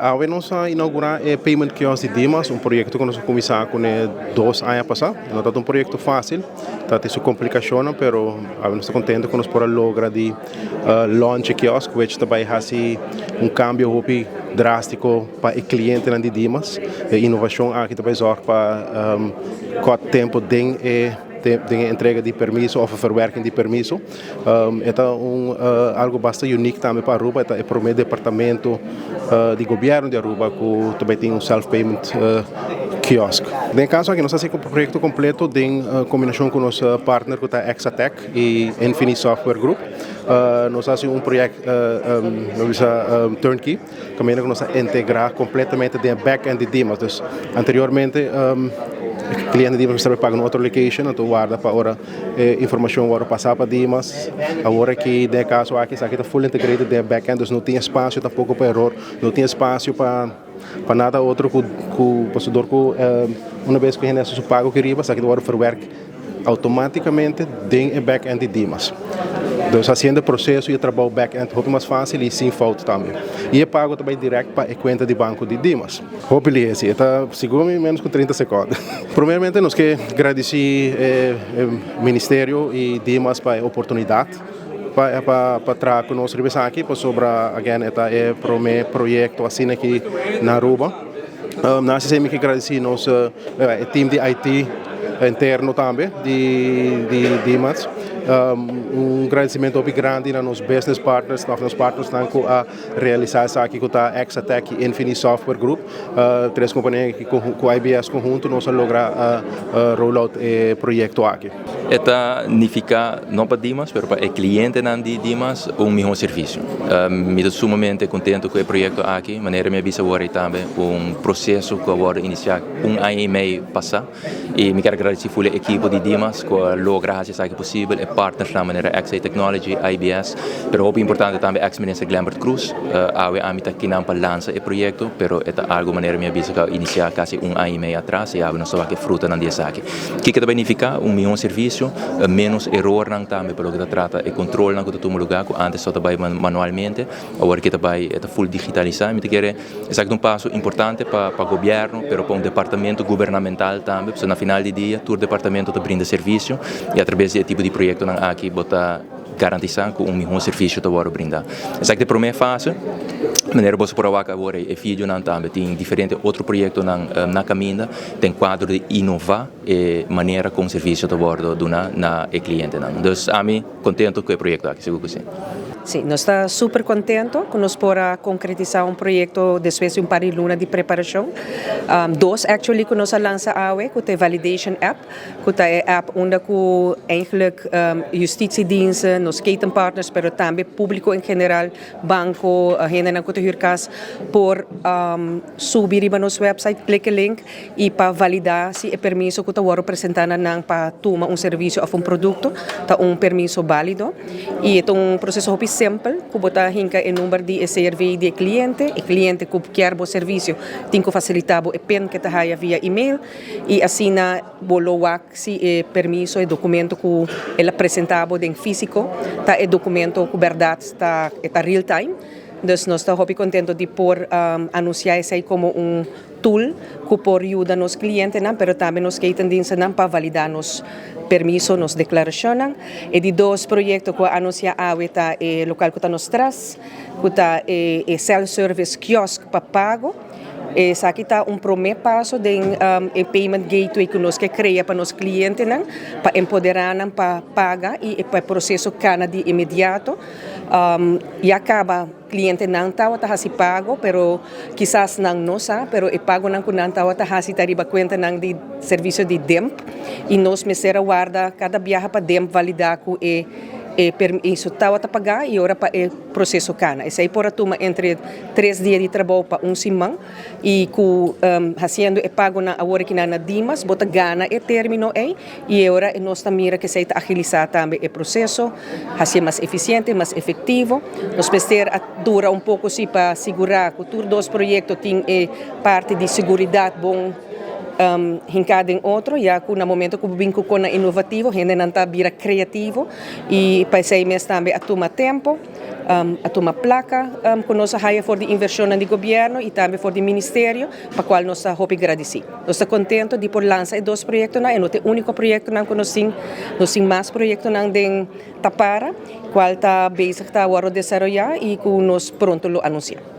Awe nos a inaugurá e Payment Kiosk di Dimas, un proyekto ku nos a kuminsá kuné 2 aña pasá. No ta un proyekto fásil, ta tin su komplikashonnan, pero awe nos ta kontentu ku nos por a logra di launch e kiosk, which ta bai hasi un kambio hopi drástiko pa e klientenan di Dimas. E inovashon aki ta bai zorg pa kort tempu den e entrega di permiso òf verwerking di permiso. E ta algo basta unique tambe pa Aruba, e promé departamento di gobièrnu di Aruba ku tambe tin un self-payment kiosk. Den kaso aki nos a hasi e proyekto kompleto den kombinashon ku nos partner ku ta Exatec i Infini Software Group. Nos a hasi un proyekto turnkey, kaminda ku nos a integrá kompletamente den back-end di Dimas. Dus anteriormente kliente di Dimas mester paga na otro location, anto warda pa ora informashon wòrdu pasa pa Dimas. Awor aki, den kaso aki, esaki ta full integrated den back-end, dus no tin espasio tampoko pa eror, no tin espasio pa nada otro ku pasador ku un bes ku hende su pago aki riba, esaki ta wòrdu verwerk outomátikamente den e back-end di Dimas. Dus hasiendo e proseso i e trabou back-end hopi mas fásil i sin fout tambe. I e pago tambe direkt pa e kuenta di banko di Dimas. Hopi lihé, ta sigur ménos ku 30 sekònde. Primeramente nos ke gradisí ministerio i Dimas pa e oportunidat pa traha ku nos riba esaki, pasobra again e ta e promé proyekto asina aki na Aruba. Nos semper ke gradisí nos team di IT interno tambe di Dimas. Un gradisimentu grandi na nos business partners, nos partners ku a realisá esaki, ku ta Exatec i Infini Software Group, tres kompania ku ku IBS konhunto nos a logra roll out e proyekto aki. E ta nifiká no pa Dimas, pero pa e klientenan di Dimas un mihó servisio. Mi ta sumamente kontentu ku e proyekto aki, manera mi a bisa awor tambe un proseso ku a inisiá un aña i mei pasá i mi ke gradisí e ekipo di Dimas ku a logra hasi esaki posibel, e partners na manera XA Technology, IBS, pero hopi importante tambe ex-minister Glenbert Cruz, awe ami ta akinan pa lansa e proyekto, pero e ta algu manera mi a bisa ku a inisiá kasi un aña i mei atras i awe nos ta wak e frutanan di esaki. Kiko ta nifiká? Un mihó servisio, menos erornan tambe pa loke ta trata e kontrolnan ku ta tuma lugá, ku antes tabata bai manualmente, awor ku ta bai ta full digitalisá. Mi ta kere esaki ta un paso importante pa gobièrnu, pero pa un departamento gubernamental tambe, pasobra na final di dia tur departamento ta brinda servisio i atraves di e tipo di proyektonan aki bo ta garantisá ku un mihó servisio ta wòrdu brindá. Esaki ta e promé fase, manera bo por a wak awor e videonan tambe tin diferente otro proyektonan na kaminda den kuadro di inová e manera kon servisio ta wòrdu duná na e klientenan. Dus ami kontentu ku e proyekto aki, sigur ku sí. Sí, nos ta super kontentu ku nos por a konkretisá un proyekto despues di un par di luna di preparashon. Dos actually ku nos a lansa awe, ku ta e validation app, ku ta e app unda ku eigenlijk justitiediensten, nos ketenpartners, pero tambe públiko en general, banko, hendenan ku ta huur kas, por subi riba nos website, klik e link i pa validá si e permiso ku ta wòrdu presentá na nan pa tuma un servisio òf un produkto, ta un permiso válido. I e ta un proseso hopi simpel, ku bo ta hinka e number di e CRV di e kliente, e kliente ku kier bo servisio tin ku fasilitá bo e PIN ku ta haya via email i asina bo lo wak si e permiso, e dokumento ku el a presentá bo den físiko, ta e dokumento ku bèrdat ta real time. Dus nos ta hopi kontentu di por anunsiá esei komo un tool ku por yuda nos klientenan, pero tambe nos ketendienstennan pa validá nos permiso, nos deklarashonnan. E di dos proyekto ku a anunsiá awe ta e lokual ku ta nos tras, ku ta e self-service kiosk pa pago. Esaki ta un promé paso den e payment gateway ku nos ke krea pa nos klientenan, pa empoderá nan pa paga i pa e proseso kana di inmediato. Ya kaba klientenan tabata hasi pago, pero kisas nan no sa, pero e pagonan ku nan tabata hasi ta riba kuentanan di servisio di DIMP i nos mester a warda kada biaha pa DIMP validá ku e permiso tabata pagá i ora pa e proseso kana. Esei por a tuma entre 3 dia di trabou pa un siman i ku hasiendo e pagonan awor aki na Dimas, bo ta gana e término ei i ora nos ta mira ku esei ta agilisá tambe e proseso, hasié mas efisiente, mas efektivo. Nos mester a dura un poko si pa sigurá ku tur dos proyekto tin e parti di seguridat bon. Hinká den otro, ya ku na momento ku bo bin ku kosnan inovativo, hendenan ta bira kreativo i pa esei mes tambe a tuma tempu, a tuma plaka ku nos a haya for di invershonnan di gobièrnu i tambe for di ministerio, pa kual nos ta hopi gradisí. Nos ta kontentu di por lansa e dos proyektonan, e no ta e úniko proyektonan ku nos tin, nos tin mas proyektonan den tapara, kual ta bezig ta wòrdu desaroyá i ku nos pronto lo anunsiá.